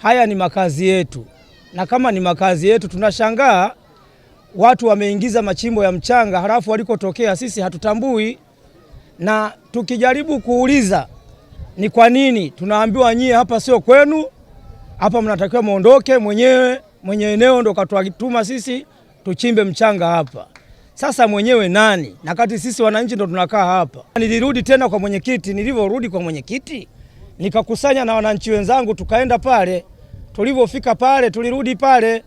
Haya ni makazi yetu, na kama ni makazi yetu tunashangaa watu wameingiza machimbo ya mchanga, halafu walikotokea sisi hatutambui, na tukijaribu kuuliza ni kwa nini, tunaambiwa nyie hapa sio kwenu, hapa mnatakiwa muondoke mwenyewe, mwenye eneo ndo katutuma sisi tuchimbe mchanga hapa. Sasa mwenyewe nani? Na kati sisi wananchi ndo tunakaa hapa. Nilirudi tena kwa mwenyekiti, nilivyorudi kwa mwenyekiti nikakusanya na wananchi wenzangu tukaenda pale. Tulivyofika pale, tulirudi pale,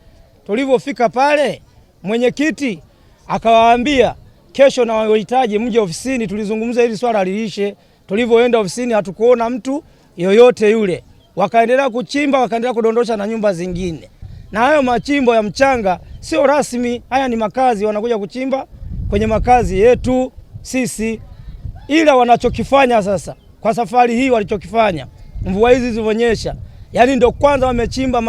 tulivyofika pale mwenyekiti akawaambia kesho na wahitaji mje ofisini, tulizungumza hili swala liishe. Tulivyoenda ofisini hatukuona mtu yoyote yule, wakaendelea kuchimba, wakaendelea kudondosha na nyumba zingine. Na hayo machimbo ya mchanga sio rasmi, haya ni makazi, wanakuja kuchimba kwenye makazi yetu sisi. Ila wanachokifanya sasa kwa safari hii walichokifanya, mvua hizi zilivyonyesha, yani ndio kwanza wamechimba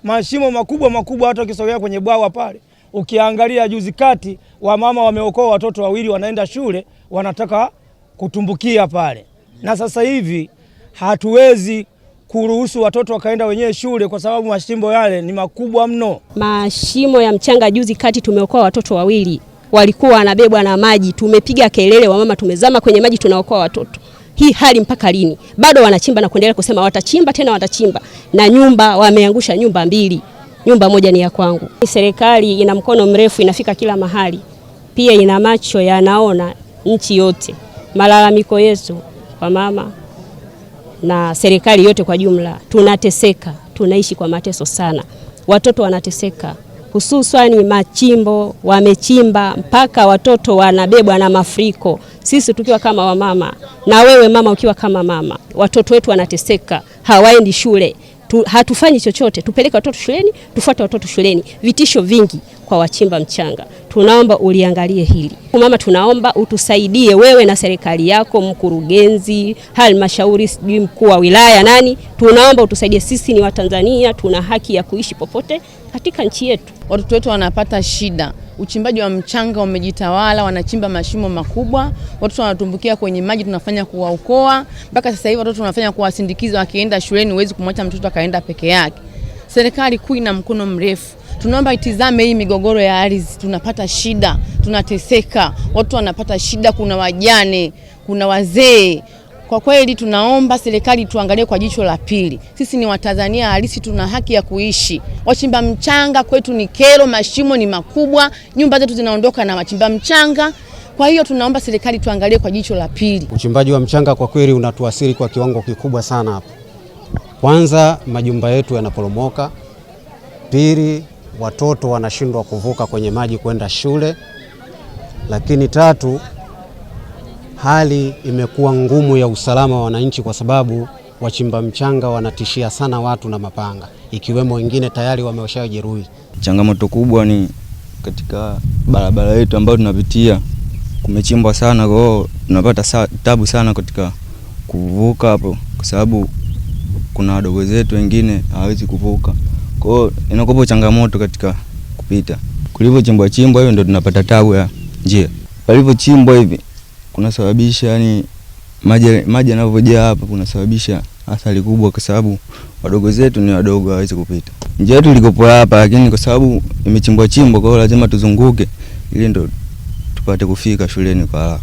mashimo makubwa makubwa, hata ukisogea kwenye bwawa pale ukiangalia juzi kati, wamama wameokoa watoto wawili wanaenda shule, wanataka kutumbukia pale. Na sasa hivi hatuwezi kuruhusu watoto wakaenda wenyewe shule kwa sababu mashimo yale ni makubwa mno. Mashimo ya mchanga juzi kati tumeokoa watoto wawili walikuwa wanabebwa na maji, tumepiga kelele, wamama tumezama kwenye maji, tunaokoa watoto. Hii hali mpaka lini? Bado wanachimba na kuendelea kusema watachimba tena watachimba, na nyumba wameangusha nyumba mbili, nyumba moja ni ya kwangu. Serikali ina mkono mrefu, inafika kila mahali, pia ina macho yanaona nchi yote. Malalamiko yetu kwa mama na serikali yote kwa jumla, tunateseka, tunaishi kwa mateso sana, watoto wanateseka, hususani machimbo wamechimba mpaka watoto wanabebwa na mafuriko. Sisi tukiwa kama wamama na wewe mama ukiwa kama mama, watoto wetu wanateseka, hawaendi shule hatufanyi chochote, tupeleke watoto shuleni, tufuate watoto shuleni. Vitisho vingi kwa wachimba mchanga, tunaomba uliangalie hili mama, tunaomba utusaidie wewe na serikali yako, mkurugenzi, halmashauri, sijui mkuu wa wilaya nani, tunaomba utusaidie. Sisi ni Watanzania, tuna haki ya kuishi popote katika nchi yetu. Watoto wetu wanapata shida, uchimbaji wa mchanga umejitawala, wanachimba mashimo makubwa, watoto wanatumbukia kwenye maji, tunafanya kuwaokoa. Mpaka sasa hivi watoto tunafanya kuwasindikiza, wakienda shuleni huwezi kumwacha mtoto akaenda peke yake. Serikali kuu ina mkono mrefu, tunaomba itizame hii migogoro ya ardhi. Tunapata shida, tunateseka, watu wanapata shida, kuna wajane, kuna wazee. Kwa kweli tunaomba serikali tuangalie kwa jicho la pili. Sisi ni Watanzania halisi, tuna haki ya kuishi. Wachimba mchanga kwetu ni kero, mashimo ni makubwa, nyumba zetu zinaondoka na wachimba mchanga. Kwa hiyo tunaomba serikali tuangalie kwa jicho la pili. Uchimbaji wa mchanga kwa kweli unatuasiri kwa kiwango kikubwa sana hapa. Kwanza, majumba yetu yanaporomoka. Pili, watoto wanashindwa kuvuka kwenye maji kwenda shule. Lakini tatu, hali imekuwa ngumu ya usalama wa wananchi kwa sababu wachimba mchanga wanatishia sana watu na mapanga, ikiwemo wengine tayari wameshajeruhi. Changamoto kubwa ni katika barabara yetu ambayo tunapitia, kumechimbwa sana, kwa hiyo tunapata tabu sana katika kuvuka hapo, kwa sababu kuna wadogo zetu wengine hawawezi kuvuka, kwa hiyo inakuwa changamoto katika kupita. Kulivyochimbwa chimbwa hiyo ndio tunapata tabu ya njia. Palivyochimbwa hivi kunasababisha yani maji yanavyojaa hapa kunasababisha athari kubwa, kwa sababu wadogo zetu ni wadogo hawawezi kupita. Njia yetu ilikopo hapa, lakini kwa sababu imechimbwa chimbwa, kwa hiyo lazima tuzunguke ili ndo tupate kufika shuleni kwa haraka.